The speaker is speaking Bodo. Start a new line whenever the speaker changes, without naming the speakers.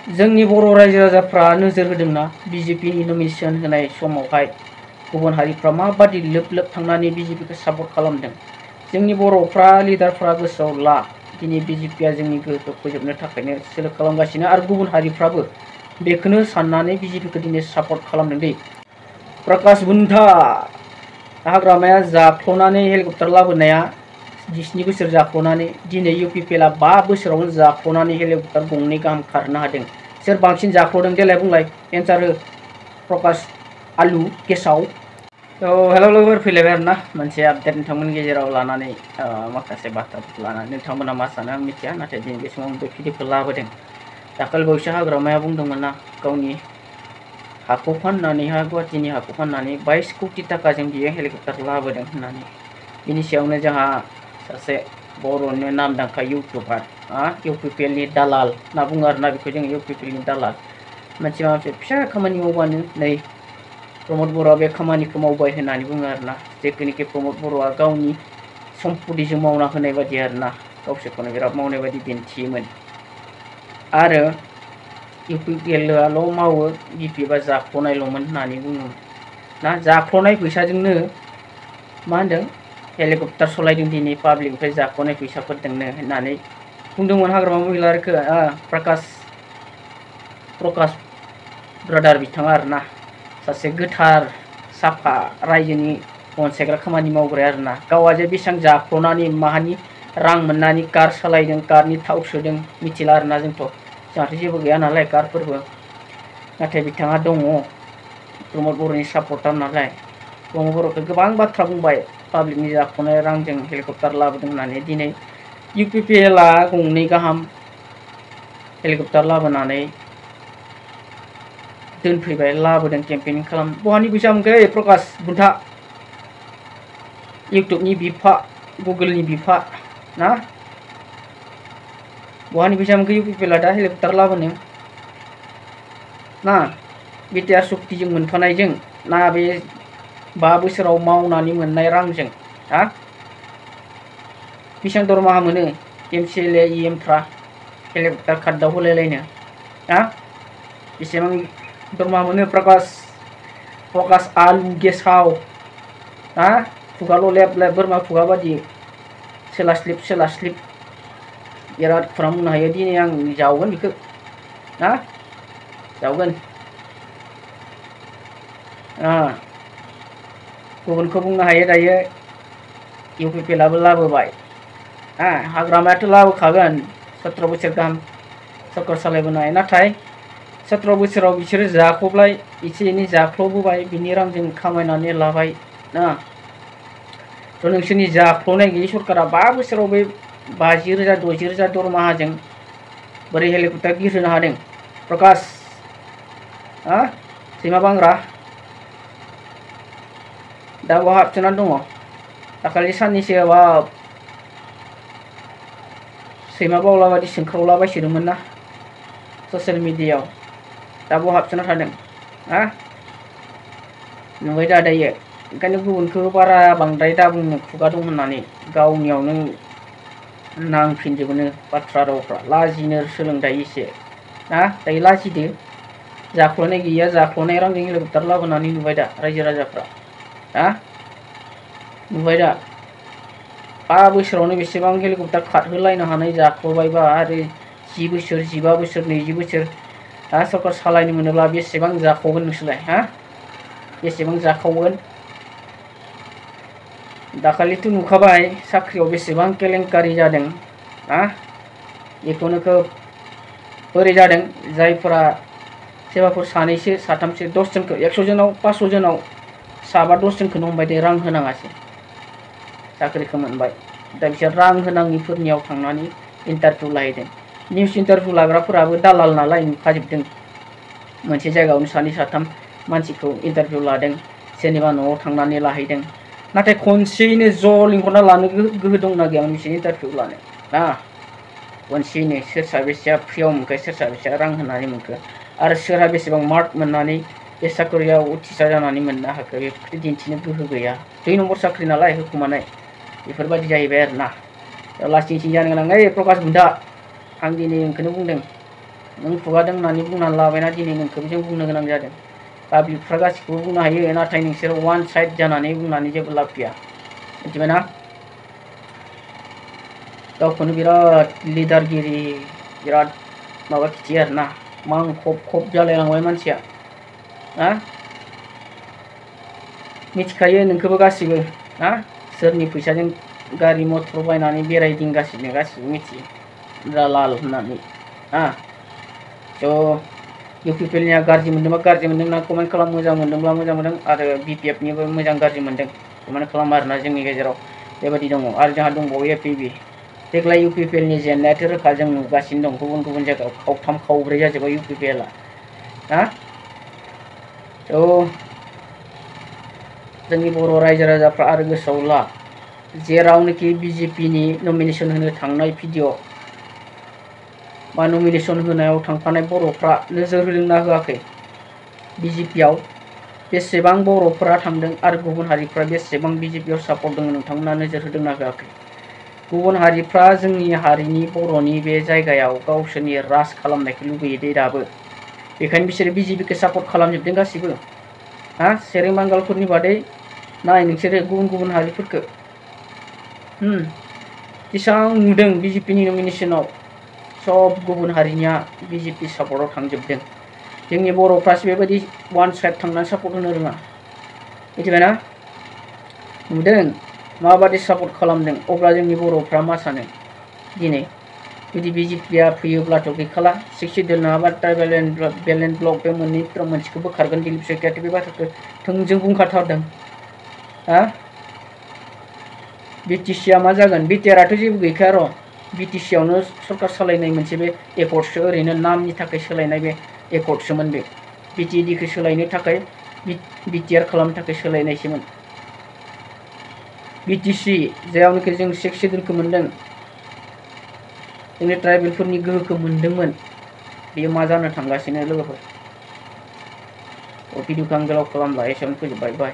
जोंनि बर' रायजो राजाफ्रा नोजोर होदोंना बिजेपिनि नमिनेशन होनाय समावहाय गुबुन हारिफ्रा माबादि लोब लोब थांनानै बिजेपिखौ सापर्ट खालामदों। जोंनि बर'फ्रा लिडारफ्रा गोसोआव ला दिनै बिजेपिया जोंनि गोहोखौ फोजोबनो थाखायनो सोलो खालामगासिनो आरो गुबुन हारिफ्राबो बेखौनो साननानै बिजेपिखौ दिनै सापर्ट खालामदों दै। प्रकाश बुन्था हाग्रामाया जाख्ल'नानै हेलिकप्टार लाबोनाया 17 बोसोर जाख्ल'नानै दिनै इउपिपिएलआ 5 बोसोरावनो जाख्ल'नानै हेलिकप्टार गंनै गाहाम खारनो हादों। सोर बांसिन जाख्ल'दों देलाय बुंलाय एन्सार हो प्रकाश आलु गेसाव। हेलौ लोगोफोर फैलायबाय आरोना मोनसे आपडेट नोंथांमोननि गेजेराव लानानै माखासे बाथ्राफोरखौ लानानै नोंथांमोना मा सानो आं मिथिया नाथाय दिनै बे समाव बे भिडिअखौ लाबोदों। दाखालि बावैसो हाग्रामाया बुंदोंमोन ना गावनि हाखौ फाननानैहा गुवाहाटीनि हाखौ फाननानै 22 कोटि थाखाजों बियो हेलिकप्टार लाबोदों होननानै। बिनि सायावनो जोंहा सासे बर'नि नामदांखा इउटुबार इउपिपिएलनि दालाल होनना बुङो आरोना बेखौ जों इउपिपिएलनि दालाल मोनसे माबा फिसा खामानि मावबानो नै प्रमद बर'आ बे खामानिखौ मावबाय होननानै बुङो आरोना जेखुनिखि प्रमद बर'आ गावनि सम्पतिजों मावना होनाय बायदि आरोना गावसोरखौनो बिराद मावनाय बायदि दिन्थियोमोन आरो इउपिपिएलआल' मावो बिपिएफआ जाख्ल'नायल'मोन होननानै बुङोमोन ना जाख्ल'नाय फैसाजोंनो मा होनदों हेलिकप्टार सलायदों दिनै पाब्लिकनिफ्राय जाख्ल'नाय फैसाफोरजोंनो होननानै बुंदोंमोन हाग्रामा महिलारिखौ प्रकाश ब्रादार बिथाङा आरोना सासे गोथार साफा रायजोनि अनसायग्रा खामानि मावग्रा आरोना गावहा जे बेसेबां जाख्ल'नानै माहानि रां मोननानै कार सालायदों कारनि थाव सोदों मिथिला आरोना जोंहाथ' जेबो गैया नालाय कारफोरबो नाथाय बिथाङा दङ प्रमद बर'नि सापर्टार नालाय प्रमद बर'खौ गोबां बाथ्रा बुंबाय पाब्लिकनि जाख्ल'नाय रांजों हेलिकप्टार लाबोदों होननानै दिनै इउपिपिएलआ गंनै गाहाम हेलिकप्टार लाबोनानै दोनफैबाय लाबोदों केम्पेनिं खालाम बहानि फैसा मोनखो प्रकाश बुन्था इउटुबनि बिफा गुगोलनि बिफा ना बहानि फैसा मोनखो इउपिपिएलआ दा हेलिकप्टार लाबोनो ना बिटिआर सक्तिजों मोनफानायजों ना बे 5 बोसोराव मावनानै मोननाय रांजों बेसेबां दरमाहा मोनो एमसिएलए इएमफ्रा हेलिकप्टार खार्दाव होलायलायनो बेसेबां दरमाहा मोनो प्रकाश आलु गेसाव खुगाल' लेब लेब बोरमा खुगा बादि सोलास्लिब बिराद खुरां बुंनो हायो दिनै आं जावगोन बेखौ जावगोन गुबुनखौ बुंनो हायो दायो इउपिपिएलआबो लाबोबाय हाग्रामायाथ' लाबोखागोन 17 बोसोर गाहाम सरकार सालायबोनाय नाथाय 17 बोसोराव बिसोरो जाख्ल'बाय एसे एनै जाख्ल'बोबाय बिनि रांजों खामायनानै लाबाय थ' नोंसोरनि जाख्ल'नाय गैयै सरकारा 5 बोसोराव बे 50,000 60,000 दरमाहाजों बोरै हेलिकप्टार गिरहोनो हादों प्रकाश सैमा बांग्रा दा बहा हाबसोनानै दङ दाखालि साननैसो सैमा बावला बादि सोंख्रावलाबायसोदोंमोन ना ससियेल मिडियायाव दा बहा हाबसोना थादों नुबाय दा दायो ओंखायनो गुबुनखौ बारा बांद्राय दा बुंनो खुगा दं होननानै गावनियावनो नांफिनजोबोनो बाथ्रा रावफ्रा लाजिनो सोलोंथाय एसे दायो लाजिदो जाख्ल'नाय गैया जाख्ल'नाय रांजों हेलिकप्टार लाबोनानै नुबाय दा रायजो राजाफ्रा नुबाय दा 5 बोसोरावनो बेसेबां हेलिकप्टार खारहोलायनो हानाय जाख्ल'बायबा आरो 10 बोसोर 15 बोसोर 20 बोसोर सरकार सालायनो मोनोब्ला बेसेबां जाखावगोन नोंसोरलाय बेसेबां जाखावगोन दाखालिथ' नुखाबाय साख्रियाव बेसेबां केलेंकारि जादों बेखौनो खोब बोरै जादों जायफोरा सोरबाफोर सानैसो साथामसो 10 जनखौ 100 जनाव 500 जनाव साबा 10 जनखौनो हमबाय दे रां होनाङासै साख्रिखौ मोनबाय दा बिसोर रां होनाङिफोरनियाव थांनानै इन्टारभिउ लाहैदों निउस इन्टारभिउ लाग्राफोराबो दालाल नालाय नुखाजोबदों मोनसे जायगायावनो 2 3 मानसिखौ इन्टारभिउ लादों सोरनिबा न'आव थांनानै लाहैदों नाथाय खनसेयैनो ज' लिंहरना लानो गोहो दंना गैयामोन बिसोर इन्टारभिउ लानो खनसेयैनो सोर साबेसेया फ्रियाव मोनखो सोर साबेसेया रां होनानै मोनखो आरो सोरहा बेसेबां मार्क मोननानै बे साख्रियाव उथ्रिसार जानानै मोननो हाखो बेफोरखौ दिन्थिनो गोहो गैया। 2 नम्बर साख्रि नालाय होखुमानाय बेफोरबायदि जाहैबाय आरोना। लासिं सिं जानो गोनां ओइ प्रकाश बुन्दा आं दिनै नोंखौनो बुंदों नों खुगादों होननानै बुंनानै लाबायना दिनै नोंखौबो जों बुंनो गोनां जादों। पाब्लिकफ्रा गासिखौबो बुंनो हायो नाथाय नोंसोर वान साइड जानानै बुंनानै जेबो लाब गैया मिथिबायना। गावखौनो बिराद लिडारगिरि बिराद माबा खिथियो आरोना खब जालायलांबाय मानसिया ना मिथिखायो नोंखौबो गासिबो ना सोरनि फैसाजों गारि मटर बायनानै बेरायदिंगासिनो गासिबो मिथियो दालाल होननानै ना। स' UPPLनिया गाज्रि मोनदोंबा गाज्रि मोनदों ना कमेन्ट खालाम, मोजां मोनदोंब्ला मोजां मोनदों आरो BPFनिबो मोजां गाज्रि मोनदों कमेन्ट खालाम आरोना। जोंनि गेजेराव बेबायदि दङ आरो जोंहा दंबावो APB। देग्लाय UPPLनि जेननायाथ' रोखा जों नुगासिनो दं गुबुन गुबुन जायगायाव खावथाम खावब्रै जाजोब्बाय UPPLआ ना। थ' जोंनि बर' रायजो राजाफ्रा आरो गोसोआव ला जेरावनोखि BJPनि नमिनेसन होनो थांनाय भिडिअ बा नमिनेसन होनायाव थांफानाय बर'फ्रा नोजोर होदोंना होआखै BJPआव बेसेबां बर'फोरा थांदों आरो गुबुन हारिफ्रा बेसेबां BJPआव सापर्ट दङ नोंथांमोना नोजोर होदोंना होआखै। गुबुन हारिफ्रा जोंनि हारिनि बर'नि बे जायगायाव गावसोरनि राज खालामनायखौ लुबैयो दे दाबो, बेखायनो बिसोरो BJPखौ सापर्ट खालामजोबदों गासिबो हा। सेरें बांगालफोरनि बादै नाय नोंसोरो गुबुन गुबुन हारिफोरखौ जेसेबां नुदों BJPनि नमिनेसनाव सब गुबुन हारिनिया BJP सापर्टआव थांजोबदों। जोंनि बर'फ्रासो बेबायदि वान साइड थांनानै सापर्ट होनो रोङा मिथिबायना। नुदों माबादि सापर्ट खालामदों अब्ला जोंनि बर'फ्रा मा सानो दिनै जुदि BJPआ फैयोब्लाथ' गैखाला 60 सिडुल नङाबा ट्राइबेल एन्ड बेलेन्ड ब्लक बे मोननैफ्राव मोनसेखौ बोखारगोन दिलीप सरकाराथ' बे बाथ्राखौ थोंजों बुंखाथारदों हा। BTCआ मा जागोन BTRआथ' जेबो गैखाया र'। BTCआवनो सरकार सालायनाय मोनसे बे एकर्डसो ओरैनो नामनि थाखाय सोलायनाय बे एकर्डसोमोन बे BTEDखौ सोलायनो थाखाय BTR खालामनो थाखाय सोलायनायसोमोन। BTC जेरावनोखि जों 6 सिडुलखौ मोनदों जोंनि ट्राइबेलफोरनि गोहोखौ मोनदोंमोन बेयो मा जानो थांगासिनो लोगोफोर। भिडिअखौ आं गोलाव खालामला एसेयावनो फोजोबबाय बाय।